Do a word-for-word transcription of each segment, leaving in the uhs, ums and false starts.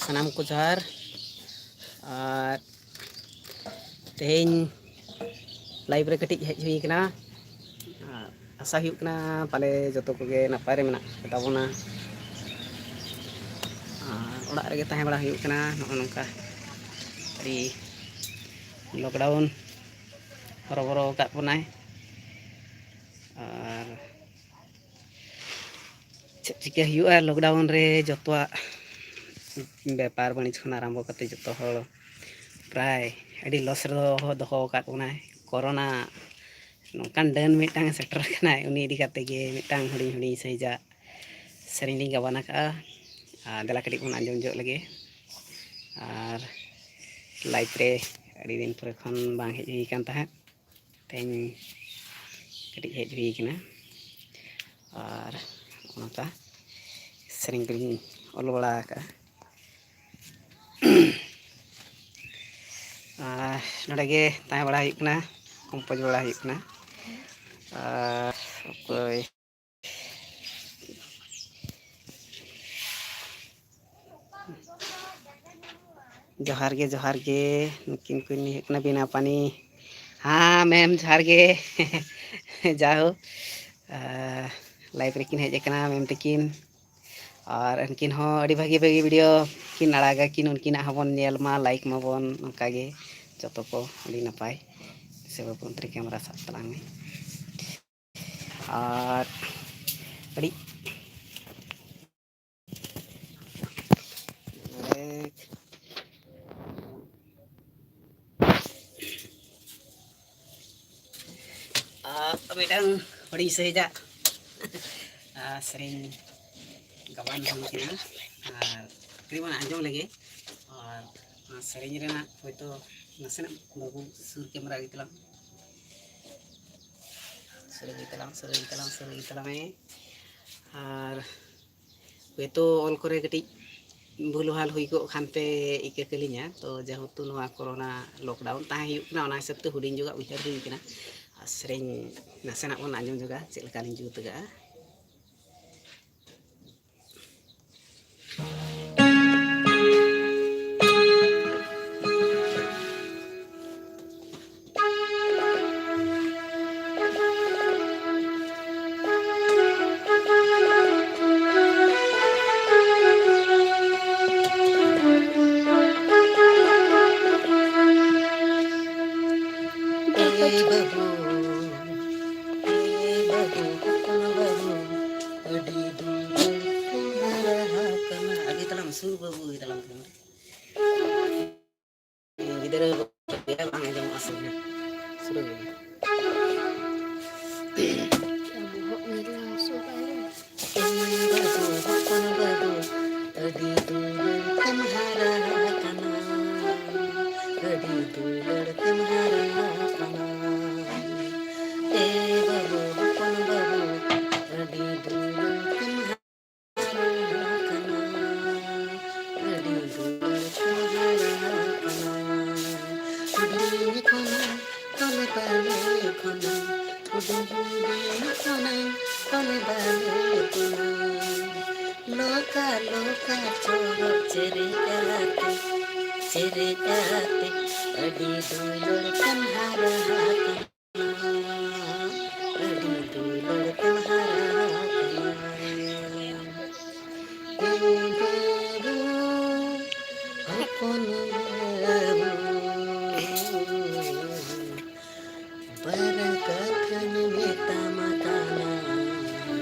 ᱥᱟᱱᱟᱢ ᱠᱚ ᱡᱚᱦᱟᱨ᱾ ᱟᱨ ᱛᱮᱦᱮᱧ live ᱨᱮ ᱠᱟᱹᱴᱤᱡ ᱦᱮᱡ ᱦᱩᱭ ᱠᱟᱱᱟ᱾ ᱟᱨ ᱟᱥᱟ ᱦᱩᱭᱩᱜ ᱠᱟᱱᱟ ᱯᱟᱞᱮ ᱡᱚᱛᱚ ᱠᱚᱜᱮ ᱱᱟᱯᱟᱭ ᱨᱮ ᱢᱮᱱᱟᱜ ᱠᱚ ᱛᱟᱵᱚᱱᱟ᱾ ᱟᱨ ᱚᱲᱟᱜ ᱨᱮᱜᱮ ᱛᱟᱦᱮᱸ ᱵᱟᱲᱟ ᱦᱩᱭᱩᱜ ᱠᱟᱱᱟ, ᱱᱚᱜᱼᱚ ᱱᱚᱝᱠᱟ ᱟᱹᱰᱤ lockdown ᱦᱚᱨᱚᱵᱚᱨᱚ ᱟᱠᱟᱫ ᱵᱚᱱᱟᱭ᱾ ᱟᱨ ᱪᱮᱫ ᱪᱤᱠᱟᱹ ᱦᱩᱭᱩᱜᱼᱟ, lockdown ᱨᱮ ᱡᱚᱛᱚᱣᱟᱜ ᱵᱮᱯᱟᱨ ᱵᱟᱹᱱᱤᱡᱽ ᱠᱷᱚᱱ ᱟᱨᱟᱢᱵᱚ ᱠᱟᱛᱮ ᱡᱚᱛᱚ ᱦᱚᱲ ᱯᱨᱟᱭ ᱟᱹᱰᱤ loss ᱨᱮ ᱫᱚᱦᱚ, ᱫᱚᱦᱚ ᱟᱠᱟᱫ ᱵᱚᱱᱟᱭ᱾ ᱠᱳᱨᱳᱱᱟ ᱱᱚᱝᱠᱟᱱ ᱰᱟᱹᱱ ᱢᱤᱫᱴᱟᱝ ᱥᱮᱴᱮᱨ ᱟᱠᱟᱱᱟᱭ, ᱩᱱᱤ ᱤᱫᱤ ᱠᱟᱛᱮ ᱜᱮ ᱢᱤᱫᱴᱟᱝ ᱦᱩᱰᱤᱧ ᱦᱩᱰᱤᱧ ᱥᱟᱺᱦᱤᱡᱟᱜ ᱥᱮᱨᱮᱧ ᱞᱤᱧ ᱜᱟᱵᱟᱱ ᱟᱠᱟᱫᱼᱟ᱾ ᱟᱨ ᱫᱮᱞᱟ ᱠᱟᱹᱴᱤᱡ ᱵᱚᱱ ᱟᱸᱡᱚᱢ ᱧᱚᱜ ᱞᱮᱜᱮ᱾ ᱟᱨ live ᱨᱮ ᱟᱹᱰᱤ ᱫᱤᱱ ᱯᱚᱨᱮ ᱠᱷᱚᱱ ᱵᱟᱝ ᱦᱮᱡ ᱦᱩᱭ ᱟᱠᱟᱱ ᱛᱟᱦᱮᱸᱫ, ᱛᱮᱦᱮᱧ ᱠᱟᱹᱴᱤᱡ ᱦᱮᱡ ᱦᱩᱭ ᱠᱟᱱᱟ᱾ ᱟᱨ ᱚᱱᱠᱟ ᱥᱮᱨᱮᱧ ᱠᱚᱞᱤᱧ ᱚᱞ ᱵᱟᱲᱟ ᱟᱠᱟᱫᱼᱟ᱾ ᱟᱨ ᱱᱚᱰᱮ ᱜᱮ ᱛᱟᱦᱮᱸ ᱵᱟᱲᱟ ᱦᱩᱭᱩᱜ ᱠᱟᱱᱟ, compose ᱵᱟᱲᱟ ᱦᱩᱭᱩᱜ ᱠᱟᱱᱟ᱾ ᱟᱨ ᱚᱠᱚᱭ ᱡᱚᱦᱟᱨ ᱜᱮ, ᱡᱚᱦᱟᱨ ᱜᱮ᱾ ᱱᱩᱠᱤᱱ ᱠᱤᱱ ᱦᱩᱭᱩᱜ ᱠᱟᱱᱟ ᱵᱤᱱᱟ ᱯᱟᱱᱤ᱾ ᱦᱮᱸ ma'am, ᱡᱚᱦᱟᱨ ᱜᱮ᱾ ᱡᱟᱦᱳ, ᱟᱨ live ᱨᱮᱠᱤᱱ ᱦᱮᱡ ᱟᱠᱟᱱᱟ ma'am ᱛᱟᱹᱠᱤᱱ᱾ ᱟᱨ ᱩᱱᱠᱤᱱ ᱦᱚᱸ ᱟᱹᱰᱤ ᱵᱷᱟᱹᱜᱤ ᱵᱷᱟᱹᱜᱤ video ᱠᱤᱱ ᱟᱲᱟᱜᱟ ᱠᱤᱱ, ᱩᱱᱠᱤᱱᱟᱜ ᱦᱚᱸᱵᱚᱱ ᱧᱮᱞ ᱢᱟ, like ᱢᱟᱵᱚᱱ ᱚᱱᱠᱟ ᱜᱮ ᱡᱚᱛᱚ ᱠᱚ᱾ ᱟᱹᱰᱤ ᱱᱟᱯᱟᱭ᱾ ᱥᱮ ᱵᱟᱹᱵᱩ, ᱚᱱᱛᱮ ᱨᱮ camera ᱥᱟᱵ ᱛᱟᱞᱟᱝ ᱢᱮ᱾ ᱟᱨ ᱟᱹᱰᱤ ᱟᱨ ᱢᱤᱫᱴᱟᱝ ᱦᱩᱰᱤᱧ ᱥᱟᱺᱦᱤᱡᱟᱜ, ᱟᱨ ᱥᱮᱨᱮᱧ ᱜᱟᱵᱟᱱ ᱦᱩᱭ ᱠᱟᱱᱟ, ᱟᱨ ᱠᱟᱹᱴᱤᱡ ᱵᱚᱱ ᱟᱸᱡᱚᱢ ᱞᱮᱜᱮ᱾ ᱟᱨ ᱚᱱᱟ ᱥᱮᱨᱮᱧ ᱨᱮᱱᱟᱜ ᱦᱚᱭᱛᱳ ᱱᱟᱥᱮᱱᱟᱜ ᱵᱟᱹᱵᱩ ᱥᱩᱨ camera ᱤᱫᱤ ᱛᱟᱞᱟᱝ, ᱥᱩᱨ ᱤᱫᱤ ᱛᱟᱞᱟᱝ, ᱥᱩᱨ ᱤᱫᱤ ᱛᱟᱞᱟᱝ, ᱥᱩᱨ ᱤᱫᱤ ᱛᱟᱞᱟᱝ ᱢᱮ᱾ ᱟᱨ ᱦᱚᱭᱛᱳ ᱚᱞ ᱠᱚᱨᱮ ᱠᱟᱹᱴᱤᱡ ᱵᱷᱩᱞ ᱵᱷᱟᱞ ᱦᱩᱭ ᱠᱚᱜ ᱠᱷᱟᱱ ᱯᱮ ᱤᱠᱟᱹ ᱠᱟᱹᱞᱤᱧᱟ᱾ ᱛᱚ ᱡᱮᱦᱮᱛᱩ ᱱᱚᱣᱟ ᱠᱳᱨᱳᱱᱟ lockdown ᱛᱟᱦᱮᱸ ᱦᱩᱭᱩᱜ ᱠᱟᱱᱟ, ᱚᱱᱟ ᱦᱤᱥᱟᱹᱵ ᱛᱮ ᱦᱩᱰᱤᱧ ᱧᱚᱜᱟᱜ ᱩᱭᱦᱟᱹᱨ ᱦᱩᱭ ᱠᱟᱱᱟ᱾ ᱟᱨ ᱥᱮᱨᱮᱧ ᱱᱟᱥᱮᱱᱟᱜ ᱵᱚᱱ ᱟᱸᱡᱚᱢ ᱧᱚᱜᱟ, ᱪᱮᱫ ᱞᱮᱠᱟ ᱞᱤᱧ ᱡᱩᱛ ᱟᱠᱟᱜᱼᱟ᱾ ᱵᱟᱹᱵᱩ, ᱮ ᱵᱟᱹᱵᱩ, ᱦᱚᱯᱚᱱ ᱵᱟᱹᱵᱩ, ᱟᱹᱰᱤ ᱫᱩᱞᱟᱹᱲ ᱛᱮᱢ ᱦᱟᱨᱟ ᱟᱠᱟᱱᱟ᱾ ᱟᱜᱮ ᱛᱟᱞᱟᱝ ᱢᱮ, ᱥᱩᱨ ᱵᱟᱹᱵᱩ, ᱟᱜᱮ ᱛᱟᱞᱟᱝ ᱢᱮ᱾ ᱜᱤᱫᱽᱨᱟᱹ ᱵᱟᱝ ᱟᱸᱡᱚᱢᱚᱜᱼᱟ, ᱥᱩᱨ ᱨᱮ᱾ ᱥᱩᱨ ᱨᱮ᱾ ᱵᱚᱦᱚᱜ ᱧᱮᱞ ᱦᱟᱹᱥᱩ ᱠᱟᱱᱟ᱾ ᱮ ᱵᱟᱹᱵᱩ, ᱦᱚᱯᱚᱱ ᱵᱟᱹᱵᱩ, ᱟᱹᱰᱤ ᱫᱩᱞᱟᱹᱲ ᱛᱮᱢ ᱦᱟᱨᱟ ᱟᱠᱟᱱᱟ, ᱟᱹᱰᱤ ᱫᱩᱞᱟᱹᱲ ᱛᱮᱢ ᱦᱟᱨᱟ ᱟᱠᱟᱱᱟ᱾ ᱮ ᱵᱟᱹᱵᱩ, ᱦᱚᱯᱚᱱ ᱵᱟᱹᱵᱩ, ᱟᱹᱰᱤ ᱫᱩᱞᱟᱹᱲ ᱛᱮᱢ ᱦᱟᱨᱟ ᱟᱠᱟᱱᱟ, ᱟᱹᱰᱤ ᱫᱩᱞᱟᱹᱲ ᱛᱮᱢ ᱦᱟᱨᱟ ᱟᱠᱟᱱᱟ᱾ ᱦᱩᱰᱤᱧ ᱠᱷᱚᱱᱟᱜ ᱛᱚᱞᱮ ᱵᱟᱞᱮ ᱠᱷᱚᱱᱟᱜ, ᱦᱩᱰᱤᱧ ᱦᱩᱰᱤᱧ ᱠᱷᱚᱱᱟᱜ ᱛᱚᱞᱮ ᱵᱟᱞᱮ ᱠᱷᱚᱱᱟᱜ᱾ ᱞᱚᱠᱟ ᱞᱚᱠᱟ ᱪᱚᱨᱚᱠ ᱪᱮᱨᱮᱡ ᱟᱛᱮ, ᱪᱮᱨᱮᱡ ᱟᱛᱮ, ᱟᱹᱰᱤ ᱫᱩᱞᱟᱹᱲ ᱛᱮᱢ ᱦᱟᱨᱟ ᱟᱠᱟᱱᱟ, ᱟᱹᱰᱤ ᱫᱩᱞᱟᱹᱲ ᱛᱮᱢ ᱦᱟᱨᱟ ᱟᱠᱟᱱᱟ᱾ ᱮ ᱵᱟᱹᱵᱩ, ᱦᱚᱯᱚᱱ ᱵᱟᱹᱵᱩ, ᱵᱟᱨ ᱠᱟᱛᱷᱟᱧ ᱢᱮᱛᱟᱢ ᱠᱟᱱᱟ,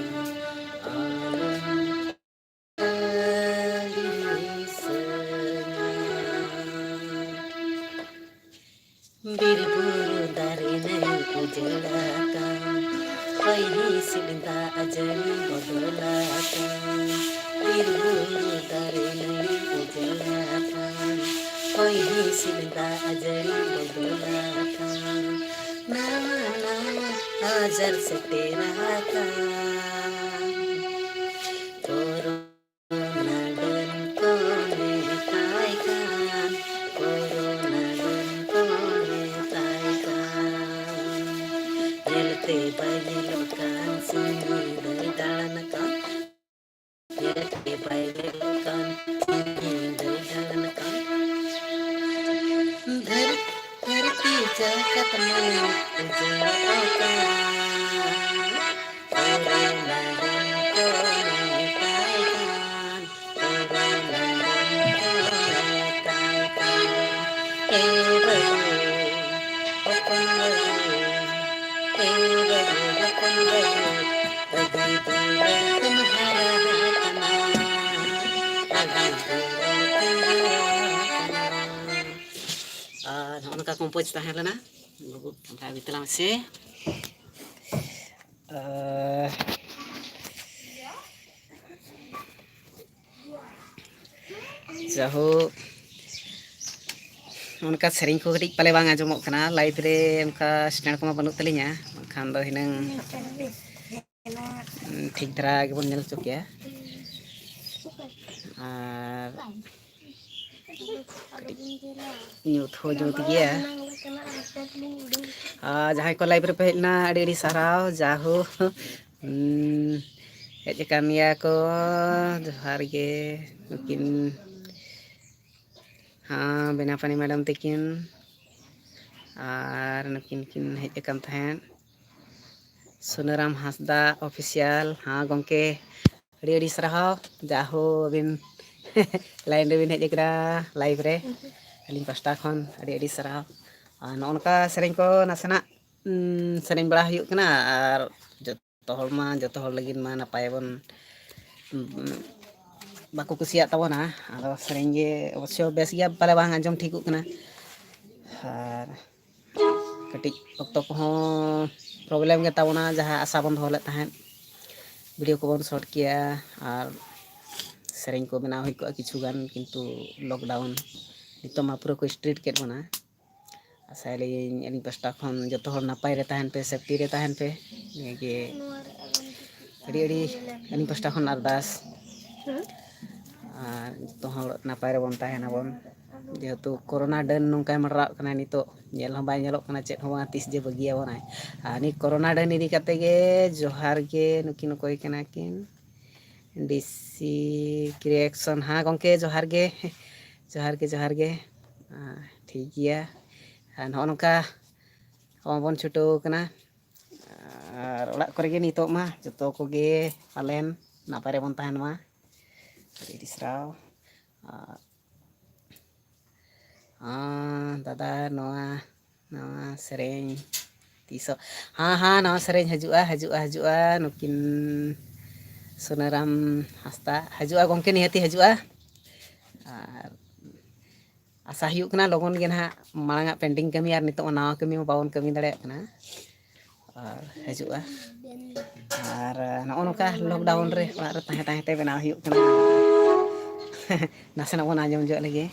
ᱟᱞᱚᱢ ᱟᱹᱲᱤᱥᱟᱹᱧᱟ᱾ ᱵᱤᱨ ᱵᱩᱨᱩ ᱫᱟᱨᱮ ᱱᱟᱹᱲᱤ ᱩᱡᱟᱹᱲ ᱟᱠᱟᱱ, ᱦᱚᱭ ᱦᱤᱸᱥᱤᱫ ᱫᱟᱜ ᱡᱟᱹᱲᱤ ᱵᱚᱫᱚᱞ ᱟᱠᱟᱱ᱾ ᱵᱤᱨ ᱵᱩᱨᱩ ᱫᱟᱨᱮ ᱱᱟᱹᱲᱤ ᱩᱡᱟᱹᱲ ᱟᱠᱟᱱ, ᱦᱚᱭ ᱦᱤᱸᱥᱤᱫ ᱫᱟᱜ ᱡᱟᱹᱲᱤ ᱵᱚᱫᱚᱞ ᱟᱠᱟᱱ᱾ ᱱᱟᱣᱟ ᱱᱟᱣᱟ ᱟᱡᱟᱨ ᱥᱮᱴᱮᱨ ᱟᱠᱟᱱ᱾ ᱠᱚᱨᱳᱱᱟ ᱰᱟᱹᱱ ᱠᱚ ᱢᱮᱛᱟᱭ ᱠᱟᱱ, ᱠᱚᱨᱳᱱᱟ ᱰᱟᱹᱱ ᱠᱚ ᱢᱮᱛᱟᱭ ᱠᱟᱱ᱾ ᱧᱮᱞᱛᱮ ᱵᱟᱭ ᱧᱮᱞᱚᱜ ᱠᱟᱱ, ᱥᱤᱧ ᱧᱤᱫᱟᱹᱭ ᱫᱟᱬᱟᱱ ᱠᱟᱱ᱾ ᱧᱮᱞᱛᱮ ᱵᱟᱭ ᱧᱮᱞᱚᱜ ᱠᱟᱱ, ᱥᱤᱧ ᱧᱤᱫᱟᱹᱭ ᱫᱟᱬᱟᱱ ᱠᱟᱱ᱾ ᱫᱷᱟᱹᱨ-, ᱫᱷᱟᱹᱨᱛᱤ ᱡᱟᱠᱟᱛ ᱢᱟᱭ ᱩᱡᱟᱹᱲ ᱟᱠᱟᱱ᱾ ᱠᱚᱨᱳᱱᱟ ᱰᱟᱹᱱ ᱠᱚ ᱢᱮᱛᱟᱭ ᱠᱟᱱ, ᱠᱚᱨᱳᱱᱟ ᱰᱟᱹᱱ ᱠᱚ ᱢᱮᱛᱟᱭ ᱠᱟᱱ᱾ ᱮ ᱵᱟᱹᱵᱩ, ᱦᱚᱯᱚᱱ ᱵᱟᱹᱵᱩ, ᱟᱨ ᱱᱚᱜᱼᱚ ᱱᱚᱝᱠᱟ ᱠᱚᱢᱯᱳᱡᱽ ᱛᱟᱦᱮᱸ ᱞᱮᱱᱟ᱾ ᱵᱟᱹᱵᱩ, ᱚᱱᱠᱟ ᱟᱹᱜᱩᱭ ᱛᱟᱞᱟᱝ ᱢᱮᱥᱮ᱾ ᱟᱨ ᱡᱟᱦᱳᱠ, ᱚᱱᱠᱟ ᱥᱮᱨᱮᱧ ᱠᱚ ᱠᱟᱹᱴᱤᱡ ᱯᱟᱞᱮ ᱵᱟᱝ ᱟᱸᱡᱚᱢᱚᱜ ᱠᱟᱱᱟ, ᱞᱟᱭᱤᱵᱷ ᱨᱮ ᱚᱱᱠᱟ ᱥᱴᱮᱱᱰ ᱠᱚᱢᱟ ᱵᱟᱹᱱᱩᱜ ᱛᱟᱹᱞᱤᱧᱟ, ᱵᱟᱝᱠᱷᱟᱱ ᱫᱚ ᱦᱤᱱᱟᱹᱝ ᱴᱷᱤᱠ ᱫᱷᱟᱨᱟ ᱜᱮᱵᱚᱱ ᱧᱮᱞ ᱦᱚᱪᱚ ᱠᱮᱭᱟ᱾ ᱟᱨ ᱠᱟᱹᱴᱤᱡ ᱧᱩᱛ ᱦᱚᱸ ᱧᱩᱛ ᱜᱮᱭᱟ᱾ ᱟᱨ ᱡᱟᱦᱟᱸᱭ ᱠᱚ ᱞᱟᱭᱤᱵᱷ ᱨᱮᱯᱮ ᱦᱮᱡ ᱮᱱᱟ, ᱟᱹᱰᱤ ᱟᱹᱰᱤ ᱥᱟᱨᱦᱟᱣ᱾ ᱡᱟᱦᱳ, ᱦᱩᱸ, ᱦᱮᱡ ᱟᱠᱟᱱ ᱜᱮᱭᱟ ᱠᱚ, ᱡᱚᱦᱟᱨ ᱜᱮ᱾ ᱱᱩᱠᱤᱱ, ᱦᱮᱸ, ᱵᱮᱱᱟᱯᱟᱱᱤ ᱢᱮᱰᱟᱢ ᱛᱟᱹᱠᱤᱱ, ᱟᱨ ᱱᱩᱠᱤᱱ ᱠᱤᱱ ᱦᱮᱡ ᱟᱠᱟᱱ ᱛᱟᱦᱮᱸᱫ᱾ ᱥᱩᱱᱟᱹᱨᱟᱢ ᱦᱟᱸᱥᱫᱟ ᱚᱯᱷᱤᱥᱤᱭᱟᱞ, ᱦᱮᱸ ᱜᱚᱢᱠᱮ, ᱟᱹᱰᱤ ᱟᱹᱰᱤ ᱥᱟᱨᱦᱟᱣ᱾ ᱡᱟᱦᱳ, ᱟᱹᱵᱤᱱ ᱞᱟᱭᱤᱱ ᱨᱮᱵᱤᱱ ᱦᱮᱡ ᱟᱠᱟᱱᱟ, ᱞᱟᱭᱤᱵᱷ ᱨᱮ᱾ ᱟᱹᱞᱤᱧ ᱯᱟᱥᱴᱟ ᱠᱷᱚᱱ ᱟᱹᱰᱤ ᱟᱹᱰᱤ ᱥᱟᱨᱦᱟᱣ᱾ ᱟᱨ ᱱᱚᱜᱼᱚ ᱱᱚᱝᱠᱟ ᱥᱮᱨᱮᱧ ᱠᱚ ᱱᱟᱥᱮᱱᱟᱜ, ᱩᱸ, ᱥᱮᱨᱮᱧ ᱵᱟᱲᱟ ᱦᱩᱭᱩᱜ ᱠᱟᱱᱟ, ᱟᱨ ᱡᱚᱛᱚ ᱦᱚᱲ ᱢᱟ, ᱡᱚᱛᱚ ᱦᱚᱲ ᱞᱟᱹᱜᱤᱫ ᱢᱟ ᱱᱟᱯᱟᱭ ᱵᱚᱱ, ᱩᱸ, ᱵᱟᱠᱚ ᱠᱩᱥᱤᱭᱟᱜ ᱛᱟᱵᱚᱱᱟ᱾ ᱟᱫᱚ ᱥᱮᱨᱮᱧ ᱜᱮ ᱚᱵᱚᱥᱥᱚ ᱵᱮᱥ ᱜᱮᱭᱟ, ᱯᱟᱞᱮ ᱵᱟᱝ ᱟᱸᱡᱚᱢ ᱴᱷᱤᱠᱚᱜ ᱠᱟᱱᱟ᱾ ᱟᱨ ᱠᱟᱹᱴᱤᱡ ᱚᱠᱛᱚ ᱠᱚᱦᱚᱸ ᱯᱨᱚᱵᱞᱮᱢ ᱜᱮ ᱛᱟᱵᱚᱱᱟ, ᱡᱟᱦᱟᱸ ᱟᱥᱟ ᱵᱚᱱ ᱫᱚᱦᱚ ᱞᱮᱫ ᱛᱟᱦᱮᱸᱫ, ᱵᱷᱤᱰᱤᱭᱳ ᱠᱚᱵᱚᱱ ᱥᱚᱨᱴ ᱠᱮᱭᱟ ᱟᱨ ᱥᱮᱨᱮᱧ ᱠᱚ ᱵᱮᱱᱟᱣ ᱦᱩᱭ ᱠᱚᱜᱼᱟ ᱠᱤᱪᱷᱩ ᱜᱟᱱ, ᱠᱤᱱᱛᱩ ᱞᱚᱠᱰᱟᱣᱩᱱ ᱱᱤᱛᱚᱜ ᱢᱟ ᱯᱩᱨᱟᱹ ᱠᱚ ᱥᱴᱨᱤᱴ ᱠᱮᱫ ᱵᱚᱱᱟ᱾ ᱟᱥᱟᱭᱟᱞᱤᱧ ᱟᱹᱞᱤᱧ ᱯᱟᱥᱴᱟ ᱠᱷᱚᱱ ᱡᱚᱛᱚ ᱦᱚᱲ ᱱᱟᱯᱟᱭ ᱨᱮ ᱛᱟᱦᱮᱱ ᱯᱮ, ᱥᱮᱯᱴᱤ ᱨᱮ ᱛᱟᱦᱮᱱ ᱯᱮ, ᱱᱤᱭᱟᱹ ᱜᱮ ᱟᱹᱰᱤ ᱟᱹᱰᱤ ᱟᱹᱞᱤᱧ ᱯᱟᱥᱴᱟ ᱠᱷᱚᱱ ᱟᱨᱫᱟᱥ᱾ ᱟᱨ ᱡᱚᱛᱚ ᱦᱚᱲ ᱱᱟᱯᱟᱭ ᱨᱮᱵᱚᱱ ᱛᱟᱦᱮᱱᱟᱵᱚᱱ, ᱡᱮᱦᱮᱛᱩ ᱠᱳᱨᱳᱱᱟ ᱰᱟᱹᱱ ᱱᱚᱝᱠᱟᱭ ᱢᱟᱰᱨᱟᱜ ᱠᱟᱱᱟ ᱱᱤᱛᱚᱜ, ᱧᱮᱞ ᱦᱚᱸ ᱵᱟᱭ ᱧᱮᱞᱚᱜ ᱠᱟᱱᱟ, ᱪᱮᱫ ᱦᱚᱸ ᱵᱟᱝ, ᱛᱤᱥ ᱡᱮ ᱵᱟᱹᱜᱤᱭᱟᱵᱚᱱᱟᱭ᱾ ᱟᱨ ᱱᱤᱭᱟᱹ ᱠᱳᱨᱳᱱᱟ ᱰᱟᱹᱱ ᱤᱫᱤ ᱠᱟᱛᱮ ᱜᱮ ᱡᱚᱦᱟᱨ ᱜᱮ, ᱱᱩᱠᱤᱱ ᱚᱠᱚᱭ ᱠᱟᱱᱟ ᱠᱤᱱ? ᱰᱤᱥᱤ ᱠᱨᱤᱭᱮᱥᱚᱱ, ᱦᱮᱸ ᱜᱚᱢᱠᱮ, ᱡᱚᱦᱟᱨ ᱜᱮ, ᱡᱚᱦᱟᱨ ᱜᱮ, ᱡᱚᱦᱟᱨ ᱜᱮ᱾ ᱟᱨ ᱴᱷᱤᱠ ᱜᱮᱭᱟ, ᱟᱨ ᱱᱚᱜᱼᱚ ᱱᱚᱝᱠᱟ ᱦᱚᱸ ᱵᱚᱱ ᱪᱷᱩᱴᱟᱹᱣ ᱠᱟᱱᱟ᱾ ᱟᱨ ᱚᱲᱟᱜ ᱠᱚᱨᱮ ᱜᱮ ᱱᱤᱛᱚᱜ ᱢᱟ ᱡᱚᱛᱚ ᱠᱚᱜᱮ ᱯᱟᱞᱮᱱ ᱱᱟᱯᱟᱭ ᱨᱮᱵᱚᱱ ᱛᱟᱦᱮᱱ ᱢᱟ᱾ ᱟᱹᱰᱤ ᱟᱹᱰᱤ ᱥᱟᱨᱦᱟᱣ᱾ ᱟᱨ, ᱟᱨ ᱫᱟᱫᱟ, ᱱᱚᱣᱟ, ᱱᱚᱣᱟ ᱥᱮᱨᱮᱧ ᱛᱤᱥᱚᱜ, ᱦᱮᱸ, ᱦᱮᱸ, ᱱᱟᱣᱟ ᱥᱮᱨᱮᱧ ᱦᱤᱡᱩᱜᱼᱟ, ᱦᱤᱡᱩᱜᱼᱟ, ᱦᱤᱡᱩᱜᱼᱟ᱾ ᱱᱩᱠᱤᱱ ᱥᱩᱱᱟᱹᱨᱟᱢ ᱦᱟᱸᱥᱫᱟ ᱦᱤᱡᱩᱜᱼᱟ, ᱜᱚᱢᱠᱮ, ᱱᱤᱦᱟᱹᱛᱤ ᱦᱤᱡᱩᱜᱼᱟ᱾ ᱟᱨ ᱟᱥᱟ ᱦᱩᱭᱩᱜ ᱠᱟᱱᱟ ᱞᱚᱜᱚᱱ ᱜᱮ ᱱᱟᱦᱟᱜ, ᱢᱟᱲᱟᱝ ᱟᱜ pending ᱠᱟᱹᱢᱤ ᱟᱨ ᱱᱤᱛᱚᱜ ᱢᱟ ᱱᱟᱣᱟ ᱠᱟᱹᱢᱤ ᱢᱟ ᱵᱟᱵᱚᱱ ᱠᱟᱹᱢᱤ ᱫᱟᱲᱮᱭᱟᱜ ᱠᱟᱱᱟ᱾ ᱟᱨ ᱦᱤᱡᱩᱜᱼᱟ᱾ ᱟᱨ ᱱᱚᱜᱼᱚ ᱱᱚᱝᱠᱟ lockdown ᱨᱮ ᱚᱲᱟᱜ ᱨᱮ ᱛᱟᱦᱮᱸ ᱛᱟᱦᱮᱸ ᱛᱮ ᱵᱮᱱᱟᱣ ᱦᱩᱭᱩᱜ ᱠᱟᱱᱟ᱾ ᱱᱟᱥᱮᱱᱟᱜ ᱵᱚᱱ ᱟᱸᱡᱚᱢ ᱧᱚᱜ ᱞᱮᱜᱮ᱾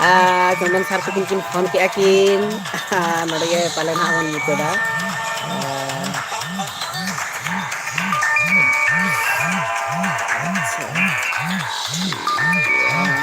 ᱟᱨ ᱪᱚᱱᱫᱚᱱ ᱥᱟᱨ ᱛᱟᱹᱠᱤᱱ ᱠᱤᱱ ᱯᱷᱳᱱ ᱠᱮᱜᱼᱟ ᱠᱤᱱ᱾ ᱟᱨ ᱱᱚᱰᱮ ᱜᱮ ᱯᱟᱞᱮ ᱱᱟᱦᱟᱜ ᱵᱚᱱ ᱢᱩᱪᱟᱹᱫᱟ᱾ ᱟᱨ